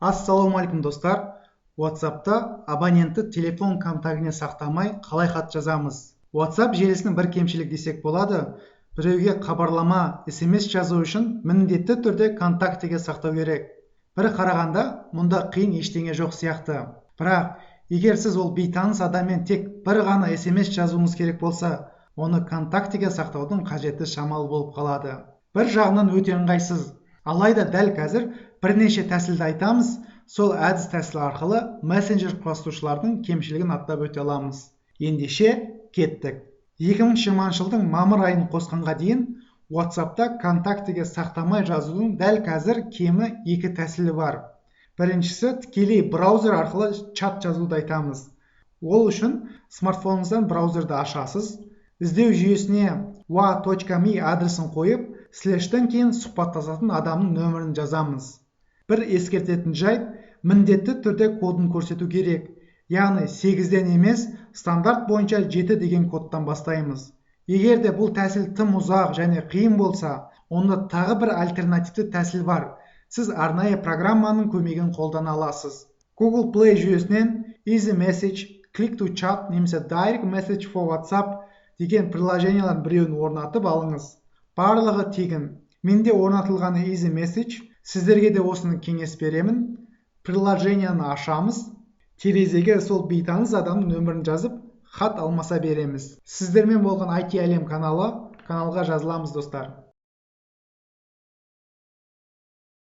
Ассалаумағалейкум, достар! WhatsAppта абонентті телефон контактіне сақтамай, қалай хат жазамыз? WhatsApp желісінің бір кемшілігі десек болады: біреуге хабарлама, СМС жазу үшін міндетті түрде контактіге сақтау керек. Бір қарағанда, мұнда қиын ештеңе жоқ сияқты. Бірақ егер сіз ол бейтаныс адаммен тек бір ғана СМС жазуыңыз керек болса, оны контактіге сақтаудың қажеті шамалы болып қалады. Бір жағынан өте ыңғайсыз. Алайда дәл қазір бірнеше тәсілді айтамыз. Сол әдіс тәсіл арқылы мессенджер құрастырушылардың кемшілігін аттап өте аламыз. Ендеше, кеттік! 2020 жылдың мамыр айын қосқанға дейін WhatsAppта контактіге сақтамай жазудың дәл қазір кемі екі тәсілі бар. Біріншісі — тікелей браузер арқылы чат жазуды айтамыз. Ол үшін смартфоныңыздан браузерді ашасыз, іздеу жүйесіне wa.me адресін қойып, слэштен кейін сұхбаттасатын адамның нөмірін жазамыз. Бір ескертетін жайт: міндетті түрде кодын көрсету керек, яғни 8-ден емес, стандарт бойынша 7 деген кодтан бастаймыз. Егер де бұл тәсіл тым ұзақ және қиын болса, онда тағы бір альтернативті тәсіл бар. Сіз арнайы программаның көмегін қолдана аласыз. Google Play жүйесінен Easy Message, Click to Chat немесе Direct Message for WhatsApp деген приложениялардың біреуін орнатып алыңыз. Барлығы тегін. Менде орнатылғаны Easy Message, сіздерге де осыны кеңес беремін. Приложенияны ашамыз, терезеге сол бейтаныс адамның нөмірін жазып, хат алмаса береміз. Сіздермен болған IT Әлем каналы. Каналға жазыламыз, достар.